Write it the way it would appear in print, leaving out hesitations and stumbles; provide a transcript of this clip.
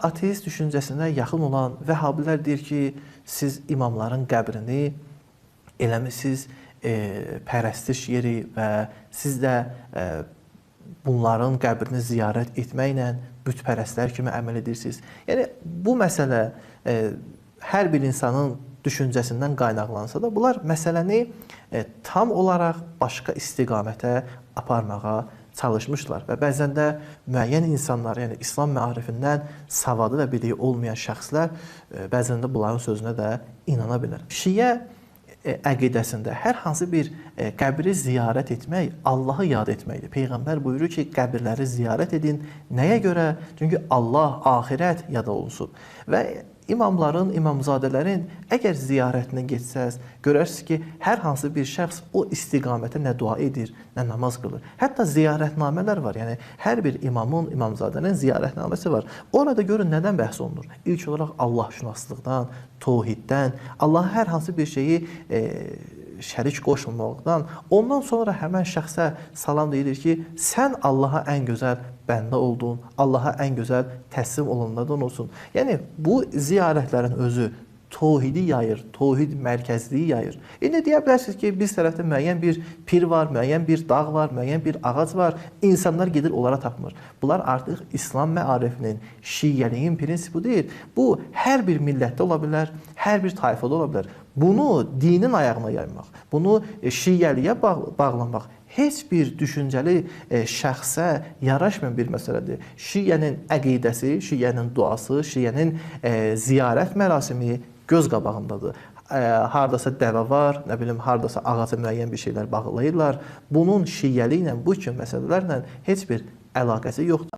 Ateist düşüncəsinə yaxın olan vəhabilər deyir ki, siz imamların qəbrini eləmisiniz pərəstiş yeri və siz də bunların qəbrini ziyarət etməklə bütpərəstlər kimi əməl edirsiniz. Yəni bu məsələ hər bir insanın düşüncəsindən qaynaqlansa da, bunlar məsələni tam olaraq başqa istiqamətə aparmağa çalışmışlar və bəzən də müəyyən insanlar, yəni İslam məarifindən savadı və biliyi olmayan şəxslər bəzən də bunların sözünə də inana bilər. Şiə əqidəsində hər hansı bir qəbri ziyarət etmək Allahı yad etməkdir. Peyğəmbər buyurur ki, qəbirləri ziyarət edin. Nəyə görə? Çünki Allah, axirət yad olunsun. Və imamların, imamzadələrin əgər ziyarətinə getsəz, görərsiniz ki, hər hansı bir şəxs o istiqamətə nə dua edir, nə namaz qılır. Hətta ziyarətnamələr var. Yəni hər bir imamın, imamzadənin ziyarətnaməsi var. Orada görün nədən bəhs olunur? İlk olaraq Allahşünaslıqdan, tohiddən, Allaha hər hansı bir şeyi şərik qoşmamaqdan, ondan sonra həmən şəxsə salam deyilir ki, sən Allaha ən gözəl bəndə oldun, Allaha ən gözəl təslim olanlardan olsun. Yəni bu ziyarətlərin özü tohidi yayır, tohid mərkəzliyi yayır. İndi deyə bilərsiniz ki, biz tərəfdə müəyyən bir pir var, müəyyən bir dağ var, müəyyən bir ağac var, insanlar gedir onlara tapmır. Bunlar artıq İslam məarifinin, şiyyəliyin prinsipi deyil. Bu, hər bir millətdə ola bilər, hər bir tayfada ola bilər. Bunu dinin ayağına yaymaq, bunu şiyyəliyə bağlamaq heç bir düşüncəli şəxsə yaraşmayan bir məsələdir. Şiyyənin əqidəsi, şiyyənin duası, şiyyənin ziyarət mərasimi göz qabağındadır. Hardasa dəvə var, nə bilim, hardasa ağaca müəyyən bir şeylər bağlayırlar. Bunun şiyyəliklə, bu kimi məsələlərlə heç bir əlaqəsi yoxdur.